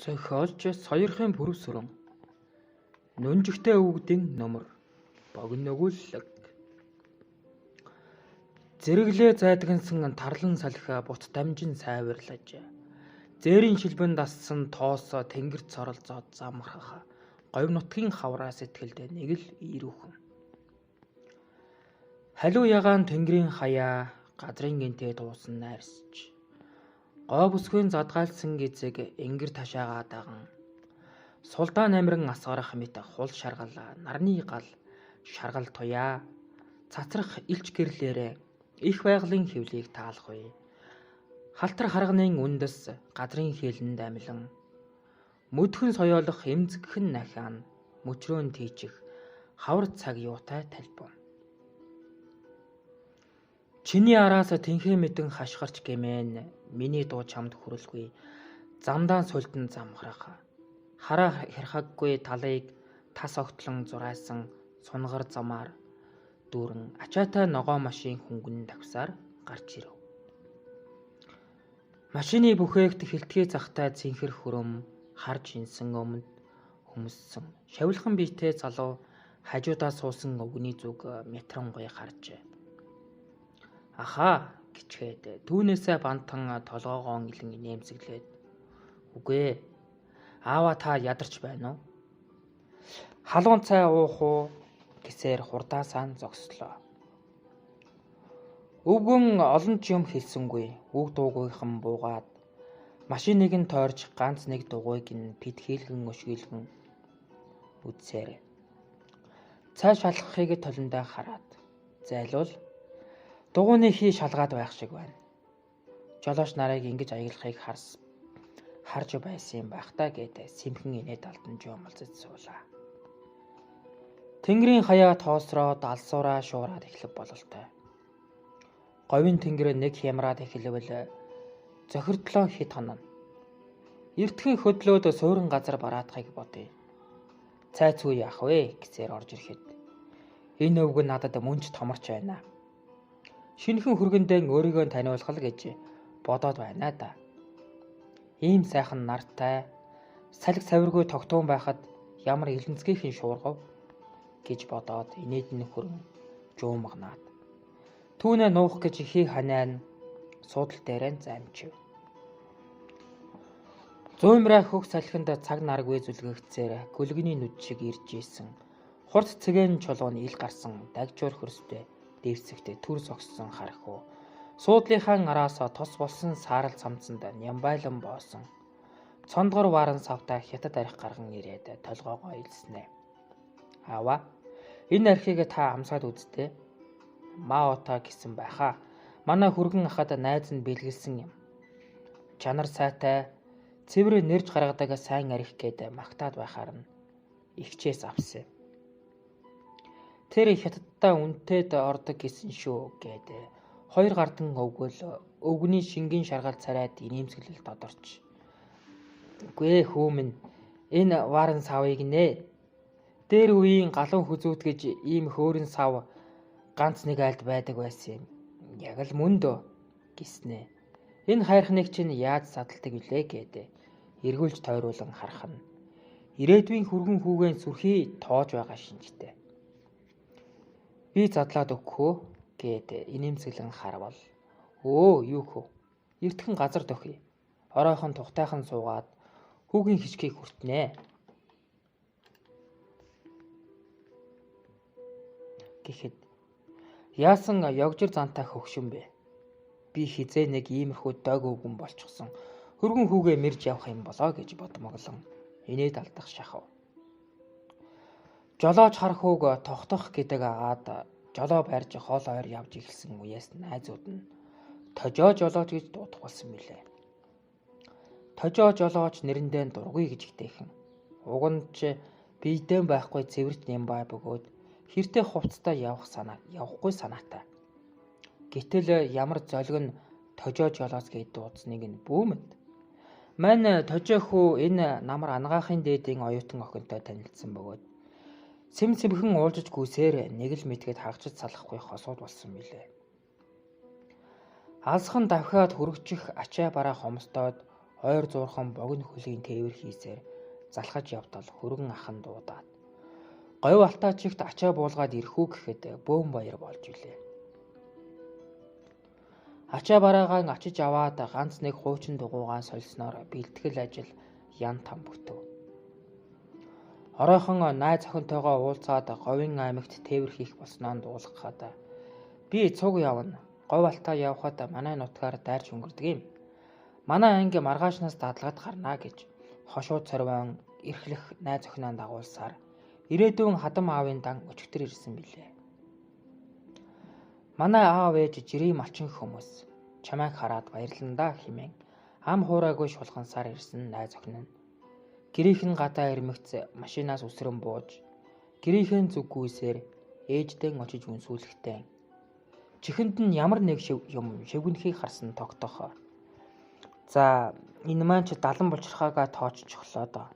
Зохиолч Соёрхын Пүрэв сүрэн. Нүнжигтэй өвгдийн нөмөр. Богино өгүүлэг. Зэрэглээ зайдгансан тарлан салхи бут дамжин сайварлаж. Зээрийн шилбэн дассан тоос тэнгэрт соролзоод замрах. Говь нутгийн хавраа сэтгэлд нэг л ирүүхэн. Халиу ягаан тэнгэрийн хаяа газрын гинтэй дуусан найрсч. Гоо бүсгүй задгаалсан эзэг энгэр ташаагаа даган. Сулдаан амиран асгарах мэт хул шаргал нарны гал шаргал туяа цацрах илч гэрлээрээ их байгалийн хөвлийг таалах үе. Халтар харганы үндэс газрын хээлэнд амилан мөдхөн соёолох эмзэгхэн нахиан мөчрөөн тийчих хавар цаг юутай талбун. Чиний араас тэнхээ мэдэн хашгирч гэмээн миний дуу чамд хүрэлгүй замдаан сулдан замхрах. Хараа хярхаггүй талыг тас огтлон зураасан сунгар замаар дүүрэн ачаатай ногоон машин хөнгөн давхсаар гарч ирэв. Машины бүхээгт хилтгий захтай цэнхэр хөрөм харж инсэн өмнөд хөмссөн. Шавилхан биетэй залуу хажуудаа суусан өвгөний зүг метрангуй харжээ. Ахаа гिचгээд түүнээсээ бантан толгоогоон илэн инээмсэглээд үгүй ээ. Аава та ядарч байна уу? Халуун цай уух уу гэсээр хурдаасаа зогслоо. Өвгөн олон ч юм хэлсэнгүй. Үг дуугүйхан буугаад машиныг нь тойрж ганц нэг дугуйг нь пит хийлгэн өшгийлгэн үдсээр. Цай шалгахыг толиндоо хараад зайлвал дугуйны хий шалгаад байх шиг байна. Жолооч нарыг ингэж аяглахыг харж байсан юм байх та гэд сэмхэн инээд алдан жуумалцаж суулаа. Тэнгэрийн хаяа тоосроо далсуураа шуураад эхлэх бололтой. Говийн тэнгэр нэг хямраад эхлэвэл зохирдлоо хит хонно. Эртхэн хөдлөөд суурин газар бараадахыг бодъё. Цай цүү яах вэ гэсээр орж ирэхэд энэ өвгөн надад мөн ч томорч байна. Шинэхэн хүргэндээ өөрийгөө таниулах л гэж бодоод байна да. Ийм сайхан нартай салхи савиргүй тогтуун байхад ямар илэнцгийнхэн шуургав гэж бодоод инээд нь хөрөн жуумгнаад. Түүнээ нуух гэж хий ханаа нь суудал дээрээ замчив. Зуумраа хөх салхинд цаг наргүй зүлгэгцээр гөлгөний нүд шиг ирж исэн. Хурц цэгэн чулууны ил гарсан дагжуур хөрстэй дээвсэгтээ төр согссон харахуу. Суудлынхаа араас тос болсон саарал цамцанд нямбайлан боосон. Цондгор варан савтай хятад арх гарган ирээд толгоогоо илснэ. Аава, энэ архийг та амсаад үздээ. Маота гэсэн байхаа. Манай хүргэн ахад найз нь бэлгэлсэн юм. Чанар сайтай, цэвэр нэрж гаргадаг сайн арх гээд магтаад байхаар нь ихчээс авсан. Тэр хятаддаа үнэтэд ордог гэсэн шүү гээд хоёр гардан өвгөл өвгөний шингэн шаргал царайд инээмсэглэл тодорч. Үгүй ээ хүү минь, энэ варан савыг нэ. Дээр үеийн галуун хүзүүт гэж ийм хөөрөн сав ганц нэг айлд байдаг байсан юм. Яг л мөн дөө гиснэ. Энэ хайрхныг чинь яаж садалдаг вүлээ гээд эргүүлж тойруулан харах нь ирээдүйн хүргэн хүүгэн сүрхий тоож байгаа шинжтэй. Би задлаад өгөх үү гээд инээмсэглэн харвал өө юу хөө эртхэн газар дохий. Оройхон тухтайхан суугаад хүүгийн хичгийг хүртнэ. Гэхэд яасан ёгжир зантай хөгшин бэ? Би хизээ нэг иймэрхүү дог өвгөн болчихсон. Хөргөн хүүгээ мэрж явах юм болоо гэж бодмоглон инээд алдах шахав. Жолооч харах хүүг тогтох гэдэг агаад жолоо барьж хоол ойр явж эхэлсэн үеэс найзууд нь тожоо жолооч гэж дуудах болсон билээ. Тожоо жолооч нэрэндээ дургүй гэж ихтэйхэн. Уг нь ч биедэн байхгүй цэвэрт нямбай бөгөөд хэртэй хувцастай явах санаа явахгүй санаатай. Гэтэл ямар золиг нь тожоо жолоос гэж дуудсныг нь бүүмэнд. Мань тожоо хүү энэ намар ангаахын дээдийн оюутан охинтой танилцсан бөгөөд сэм сэмхэн уулзаж гүйсээр нэг л мэдгээд хагчид салахгүй хосууд болсон билээ. Алсхан давхиад хөрөгчих ачаа бараа хомсдоод Ойр зуурхан богино хөлийн тээвэр хийсээр залхаж явтал хөргөн ахан дуудаад говь алтаа чигт ачаа буулгаад ирэх үү гэхэд бөөн баяр болж билээ. Ачаа бараагаан ачиж аваад ганц нэг хуучин дугуйгаан сольсноор бэлтгэл ажил ян там бүтв. Оройхон найз охинтойгоо уулзаад говийн аймагт тээвэр хийх болсноо дуулгахад би цуг явна. Говь алтаа явхад манай нутгаар дайрч өнгөрдөг юм. Манай анги маргаашнаас дадлагад гарнаа гэж хошуу цорвон эрхлэх найз охиноо дагуулсаар ирээдүйн хадам аавын дан өчигдөр ирсэн билээ. Манай аав ээж жирийн малчин хүмүүс чамайг хараад баярлана хэмээн ам хуурайгүй шулгансаар ирсэн найз охин нь гэрийнх нь гадаа ирмэгц машинаас үсрэн бууж гэрийнхэн зүггүйсээр ээждэн очиж үнсүүлэхтэй чихэнд нь ямар нэг юм шивгэнхийг харсан тогтоох. За энэ маань ч 70 булчирхаагаа тооччихлоо доо.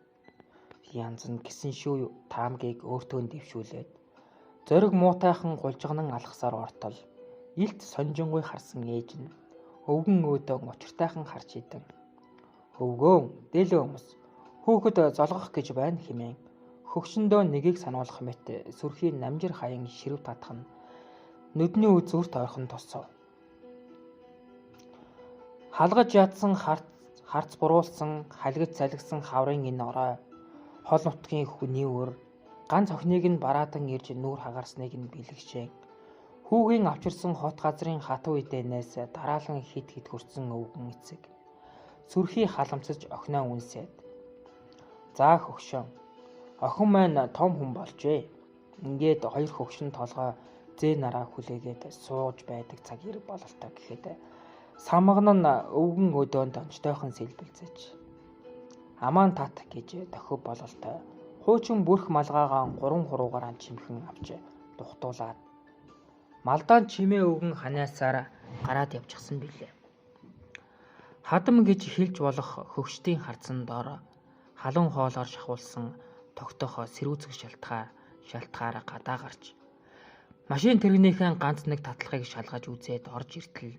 Янз нь гисэн шүү таамгийг өөртөө дэвшүүлээд зориг муутайхан гулжигнан алхасаар ортол илт сонжингуй харсан ээж нь өвгөн өөдөө учиртайхан харж идэв. Өвгөөн дээлээ хүмүүс хүүхэд золгох гэж байна хэмээн хөгшөндөө нэгийг сануулах мэт сүрхий намжир хаян ширэв татах нь нүдний үзүүрт ойрхон тусав. Халгаж ядсан харц буруулсан халгиж салгисан хаврын энэ орой хол нутгийн хүний өр ганц охиныг нь бараадан ирж нүүр хагарсныг нь бэлэгшээн хүүгийн авчирсан хот газрын хатуу идэнээс дараалан хит хит хөрсөн өвгөн эцэг сүрхий халамцаж охиноо үнсээд за хөгшин охин маань том хүн болжээ. Ингээд хоёр хөгшин толгой зээ нараа хүлээгээд сууж байдаг цаг ирэх бололтой гэхэд самган нь өвгөн өдөөнд онцтойхон сэлбэлзэж амаан тат гэж тохив бололтой хуучин бүрх малгайгаан 3 хуруугаараа чимхэн авч духтуулаад малдаан чимээ өвгөн ханиасаар гараад явчихсан билээ. Хадам гэж хэлж болох хөгшдийн харцан доор халуун хоолоор шахуулсан тогтоох сэрүүцэг шалтгаар гадаа гарч машин тэрэгнийхэн ганц нэг татлагыг шалгаж үзээд орж иртэл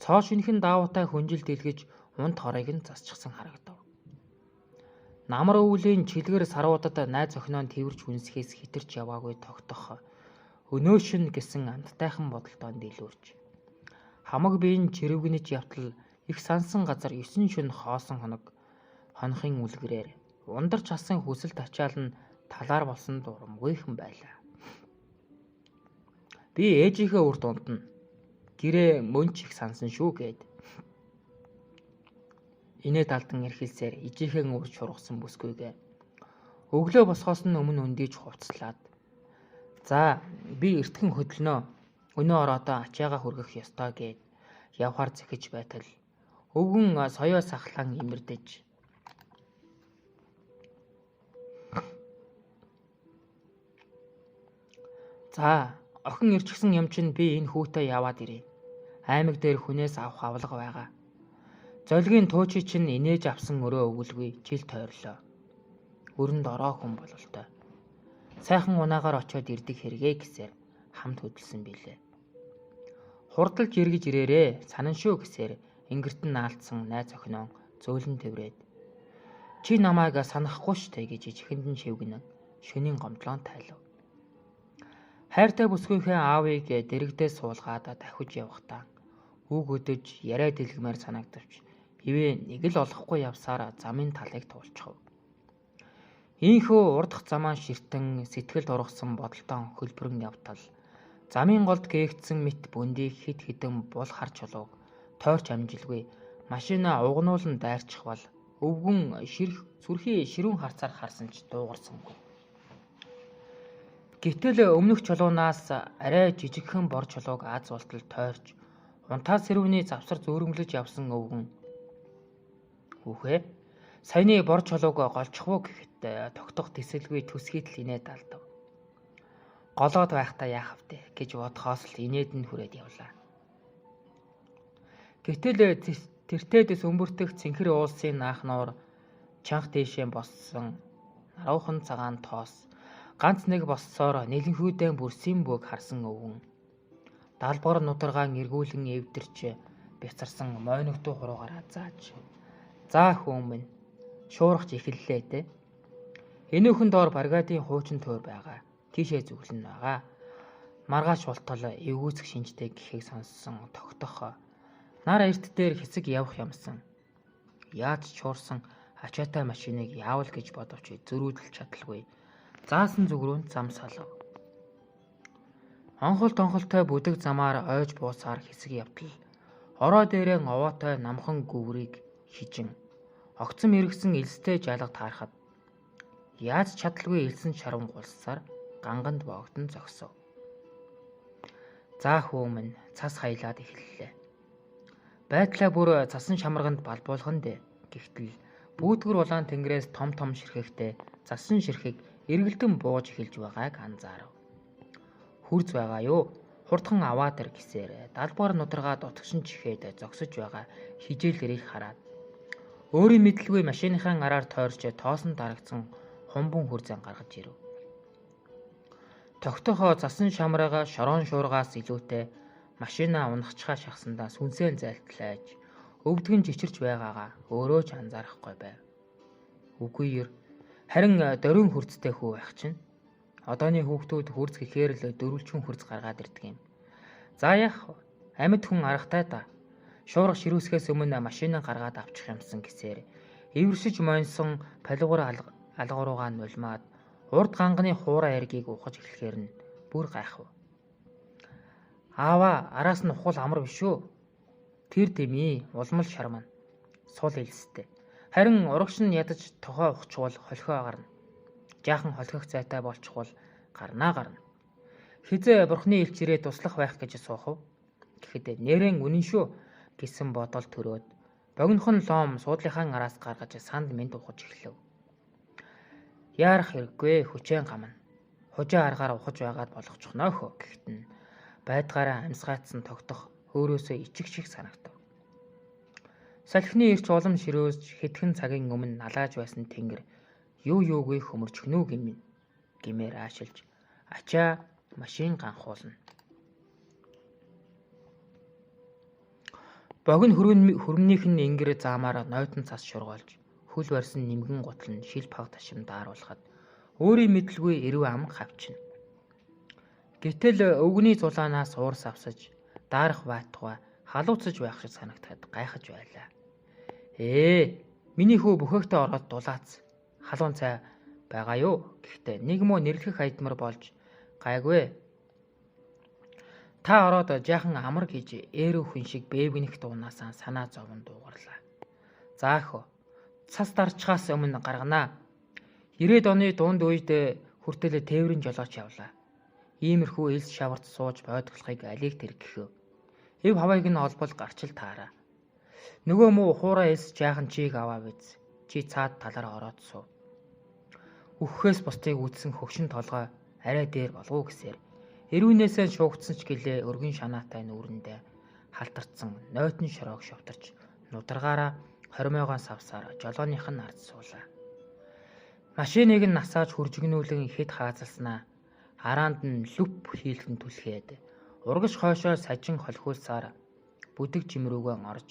цоо шинэхэн даавуутай хөнжил дэлгэж унт хорыг нь засчихсан харагдав. Намар өвлийн чилгэр саруудад найз охиноо тэрвэрч үнсэхээс хитэрч яваагүй тогтоох өнөөшин гэсэн амттайхан бодолтоо дэлгүүрч хамаг биеийн чирвгэнэж явтал их сансан газар 9 шөнө хоосон хоног хонохын үлгэрээр ундарч хасан хүсэл тачаал нь талаар болсон дурамгүйхэн байлаа. Би ээжийнхээ урд унтна. Гэрээ мөнч их сансан шүү гэд. Инээд алдан эрхэлсээр ижийнхээ урд шургасан бүсгүйгээ өглөө босхоос нь өмнө өндийж хувцлаад за би эртхэн хөдлөнө. Өнөө ороодоо ачаагаа хүргэх ёстой гэд явхаар зэхэж байтал өвгөн соёо сахлан имэрдэж за охин ирчихсэн юм чинь би энэ хүүтэй яваад ирье. Аймаг дээр хүнээс авах авлага байгаа. Золгийн туучи чинь инээж авсан өрөө өвөлгүй жил тойрлоо. Өрөнд ороо хүн бололтой. Сайхан унаагаар очиод ирдэг хэрэгээ гэсээр хамт хөдөлсөн билээ. Хурдалж эргэж ирээрээ санан шүү гэсээр ингэртэн наалдсан найз охиноо зөөлөн тэврээд чи намайг санахгүй штэ гэж чихэнд нь шивгэнэн шөнийн гомдлон тайлав. Хайртай бүсгүйнхээ аавыг дэрэгдээ суулгаад давхиж явахдаа үг өдөж яриа дэлгэмээр санагдавч хивээ нэг л олохгүй явсаар замын талыг туулчихав. Ийхүү урдах замаа ширтэн сэтгэлд ургасан бодолтон хөлбөрөн явтал замын голд гээгдсэн мэт бүндийг хит хитэн бул хар чулууг тойрч амжилгүй машина угнуулан дайрчих бол өвгөн сүрхий ширүүн харцаар харсан ч дуугарсангүй. Гэтэл өмнөх чулуунаас арай жижигхэн бор чулууг аз болтол тойрч унтаа сэрүүний завсар зөөрөмлөж явсан өвгөн хүүхээ саяны бор чулууг голчих уу гэхэд тогтох тэсэлгүй төсгийтэл инээд алдав. Голоод байхдаа яах вэ гэж бодхоос л инээд нь хүрээд явлаа. Гэтэл тэртээд өмбөртөх цэнхэр уулсын наах нуур чанх дээшээ боссон наруухан цагаан тоос ганц нэг боссоор нэлэнхүүдэн бүрсийн бөөг харсан өвгөн далбар нударгаан эргүүлэн эвдэрч бяцарсан мойногдуу хуруугаараа зааж За хүмүүн шуургач эхэллээ дээ. Энүүхэн доор бригадын хуучин тойр байгаа. Тийшээ зүглэн байгаа. Маргааш болтол эвгүйцэх шинжтэй гэхийг сонссон тогтох нар эрт дээр хэсэг явах юмсан. Яаж чуурсан ачаатай машиныг яавал гэж бодовч зөрүүдэлж чадалгүй. Заасан зүг рүү зам салав. Онхол тонхолтой бүдэг замаар ойж буусаар хэсэг явтал ороо дээрээ овоотой намхан гүврийг хижин огцом эргэсэн элстэй жалга таарахад яаж чадалгүй элсэн шарван гулсаар ганганд боогдон зогсов. За хүмүүн цас хаялаад эхэллээ. Байдлаа бүр цасан шамарганд балбуулган дээ. Гэхдээ бүүдгэр улаан тэнгэрээс том том ширхэгтэй засан ширхэг эргэлдэн бууж эхэлж байгааг анзаарав. Хүрз байгаа юу? Хурдхан аваад ир гэсээр далбар нударгаа дутгшин чихээд зогсож байгаа хижээлэрийг хараад өөрийн мэдлгүй машиныхаа араар тойрч тоосон дарагдсан хумбун хүрзэн гаргаж ирэв. Тогтохоо засан шамрага шорон шуургаас илүүтэй машина унахчхаа шахсандаа сүнсээ зайлтлааж өвдгөн жичирч байгаагаа өөрөө ч анзаарахгүй байв. Үгүй ер харин дөрвөн хүрцтэй хүү байх чинь. Одооны хүүхдүүд хүрц гэхээр л дөрвөлжин хүрц гаргаад ирдэг юм. За яах вэ? Амьд хүн аргатай да. Шуурга ширүүсгээс өмнө машина гаргаад авчих юмсан гэсээр эвэршиж монсон палгуур алгууруугаа нулимаад урд ганганы хуурай эргийг ухаж эхлэхээр нь бүр гайхав. Аава араас нь ухвал амар биш үү? Тэр дэмий улмал шармана. Сул элстэй. Харин урагш нь ядаж тохой ухчвал холхио гарна. Жаахан холхих зайтай болчихвол гарнаа гарна. Хизээ бурхны элчирээ туслах байх гэж суух уу? Гэхэд нэрэн үнэн шүү гэсэн бодол төрөөд богинохон лом суудлынхаа араас гаргаж санд мэнд ухаж эхлэв. Яарах хэрэггүй хүчээн гамна. Хужаа аргаар ухаж байгаад болгочихноо хөө гэхэд нь байдгаараа амьсгаацсан тогтох өөрөөсөө ичих шиг санагдав. Салхины ирч улам ширөөсч хэдхэн цагийн өмнө налааж байсан тэнгэр юу юугүй хөмөрчихнүү гэмээр аашилж ачаа машин ганхуулна. Богино хөрөмнийх нь ингэр заамаар нойтон цас шургуулж хөл барьсан нэмгэн гутал нь шил паг ташим дааруулхад өөрийн мэдлгүй эрв ам хавчна. Гэтэл өвгөний зулаанаас уур савсаж даарах байтугай халууцаж байх шиг санагтахад гайхаж байлаа. Миний хүү бөхөөхтэй ороод дулаац халуун цай байгаа юу? Гэхдээ нэг муу нэрлэх аядмар болж гайгүй. Та ороод жаахан амар гэж ээрүү хүн шиг бэвгэнэх дуунаасаа санаа зовон дуугарлаа. За өхөө цас дарчхаас өмнө гарганаа. 90-ад оны дунд үед хүртэл тээврийн жолооч явлаа. Иймэрхүү элс шаварт сууж бодглохыг алийг тэр гэхэв. Эв хавайг нь олбол гарчил таараа. Нөгөө муу хуурай элс жаахан чийг аваа биз. Чи цаад талаар ороод суу. Үхэхээс бусдыг үдсэн хөгшин толгой арай дээр болов уу гэсээр эрүүнээсээ шуугдсан ч гэлээ өргөн шанаатай нүүрэндээ халтарцсан нойтон шороог шовтарч нударгаараа хормойгоон савсаар жолооных нь ард суулаа. Машиныг нь насааж хуржигнүүлэн хэд хаазалснаа араанд нь лүп хийлтэн түлхээд урагш хойшоо сажин холхиулсаар бүдэг жим рүүгээ орж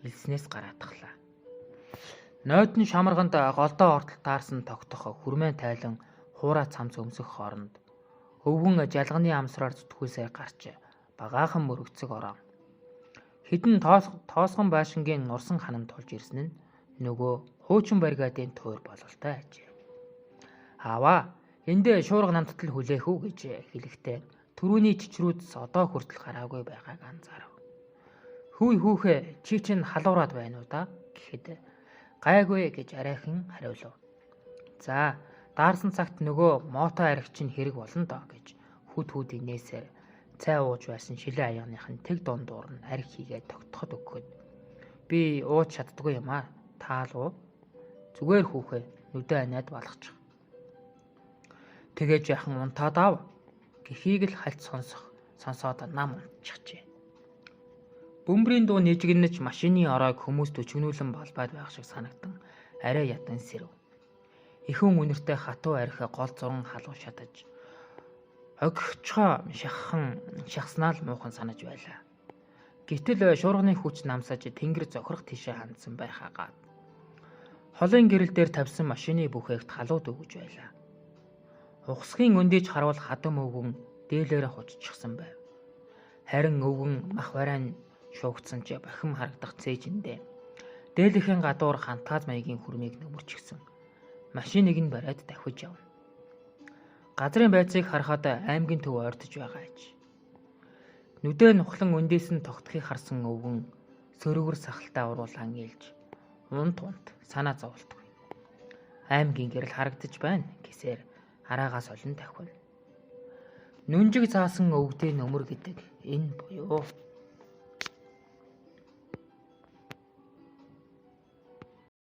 элснээс гараатглаа. Нойтон шамарганд голдоо ортол таарсан тогтох хүрмэн тайлан хуурай цамц өмсөх хооронд өвгөн жалганы амсраар зүтгүүлсээр гарч багаахан мөрөгцөг ороо. Хэдэн тоосгон байшингийн нурсан ханам тулж ирсэн нь нөгөө хуучин бригадын туйр бололтой ажээ. Ааваа эндээ шуурга намттал хүлээх үү гэж хэлэхдээ түрүүний чичрүүд одоо хүртэл гараагүй байгааг анзаарав. Хүй хүүхээ чи чинь халуураад байна уу да гэхэд гайгүй гэж арайхан хариулав. За даарсан цагт нөгөө мото арх чинь хэрэг болно доо гэж хүд хүд инээсээр цай ууж байсан шилэн аяганых нь тэг дундуур нь арх хийгээд тогтоход өгөхөд би ууж чаддгүй юм аа таалуу зүгээр хүүхээ нүдэ аниад балгачих. Тэгээ жаахан унтаад ав гэхийг л хальт сонсоод нам унтчихжээ. Бөмбөрийн дуу нэжигнэж машины ороог хүмүүст өчгөнүүлэн балбаад байх шиг санагдан арай ядан сэрэв. Ихүүн үнэртэй хатуу архи гол зуран халуу шатаж огцхоо шахснаа л муухан санаж байлаа. Гэтэл шуурганы хүч намсаж тэнгэр зохирох тийшээ хандсан байхаагаад. Холын гэрэл дээр тавьсан машины бүхээгт халууд өгөж байлаа. Ухасхийн өндийж харуул хадам өвгөн дээлээрээ хуччихсан байв. Харин өвгөн мах барайн шуугдсан ч бахим харагдах цээжиндээ дээлийнхэн гадуур хантааз маягийн хүрмийг нөмөрчихсөн. Машиныг нь бариад давхиж явна. Газрын байцыг харахад аймгийн төв ойртож байгаа аж. Нүдээ нухлан өндөөс нь тогтхыг харсан өвгөн сөрөгөр сахалтаа уруулан илж унт унт санаа зовлтгүй. Аймгийн гэрэл харагдаж байна гэсээр араагаас олон давхив. Нүнжиг заасан өвгдийн нөмөр гэдэг энэ буюу.